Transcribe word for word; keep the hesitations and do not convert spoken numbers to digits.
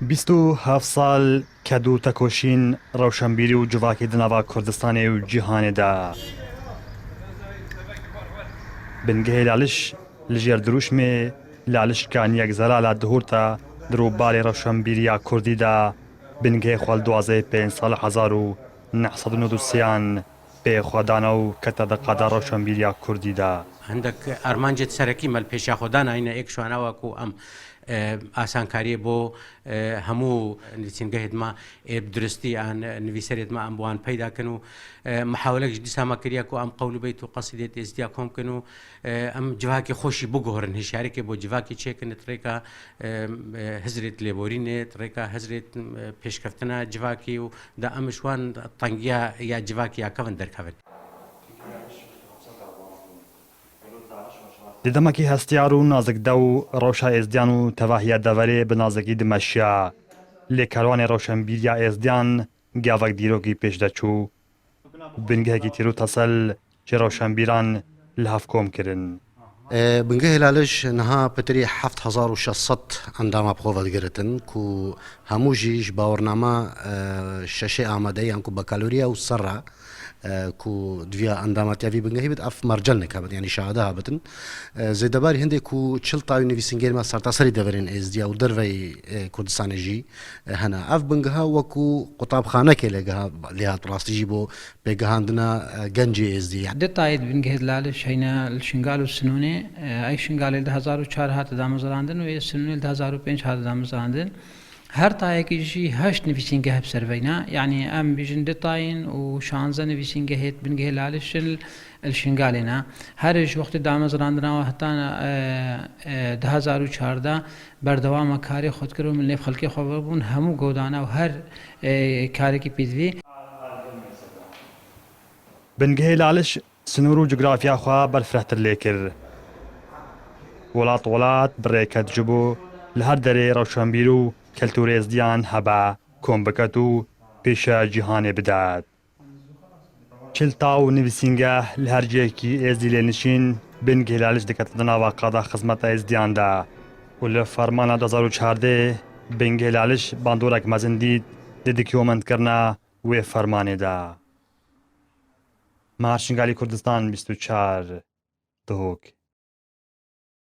Bîst û heft sal ked û tekoşîn, rewşenbîrî û civakî di nava Kurdistanê û cîhanê de. Bingehê Laliş li jêr dirûşmê Lalişka Niyek Zelala dihurte di rûbarê rewşenbîriya Kurdî de bingehê xwe li duwazdehê pênc sala hezar û neh sed û nod û sêyan pê xwe dana û kete di qada rewşenbîriya Kurdî de. Hindek armancê serekî me li pêşiya xwe dana, hîne êk ji wan ew e ku em, e, asankariyê bo, e, hemû nivîsîngehêd me ê bi duristî an nivîserêd me em bi wan peyda kin û, e, mihawelek ji dîsa me kiriye ku em qewl û beyt û qesîdêd êzdiya kom kin û, e, em civakê xwe jî biguherin, hişyarikê bo civakê çêkin, di rêka, e, e, hizrêd lêborînê, di rêka hizrêd, e, pêşkeftina civakê û da em ji wan tengiya ya civakê ya kevin derkevin. Di demekî hestiyar û nazikdew rewşa êzdiyan û tevahiya deverê bi nazikî dimeşiya. Lê kerwanê rewşenbîriya êzdiyan gavek dîrokî pêş de çû. Bingehekî tîr û tesel ji rewşenbîran li hev kom kirin. E, Bingehê Laliş niha pitirî heft hezar û şeş sed endama bi xwe ve digiritin ku hemû jî ji bawernama, e, şeşê amadeyî yan ku bakaloriya û serra, e, ku diviya endamatiya vî bingehî bit, ev mercel nikabitin, yanî şahada habitin. E, zêdebarî hindê ku çil tayî nivîsîngêr me sertaserî deverên êzdiya û derveyî, e, Kurdistanê jî, e, hene. Ev bingeha wekû qutabxanekê lê giha-, lê hat rastî jî bo pêgihandina, e, gencê êzdî. Di tayê di bingehê Laliş heyne li Şingal û Sinûnê, e, ey Şingalê li du hezar û çar hate damezrandin û yê Sinûnê li du hezar û pênc hate damezrandin. Her tayekî jî heşt nivîsîngeh bi ser veyna, yanî em bêjin du tayên û şanze nivîsîngehê di bingehê Laliş in li Şingalê ne. Her ji wextê damezrandina we heta, e, e, du hezar û çardeh berdewama karê xwe dikir û min lê bi xelkê xwe ve bûn, hemû godana û her, e, karekî pêdivî. Bingehê Laliş sinûr û cografya xwe berfirehtir lê kir. Welat welat bi rê ket ji bo li her derê rewşenbîr û keltûrê êzdiyan hebe, kom biket û pêşiya cîhanê bidet. Çil taw û nivîsîngeh li her cihekî êzdî lê nişîn, Bingehê Laliş dikete di nava qada xizmeta êzdiyan de û li fermana du hezar û çardeh Bingehê Laliş bandorek mezin dît di dokumentkirina wê fermanê de. Mar Şingalî, Kurdistan bîst û çar, Duhok.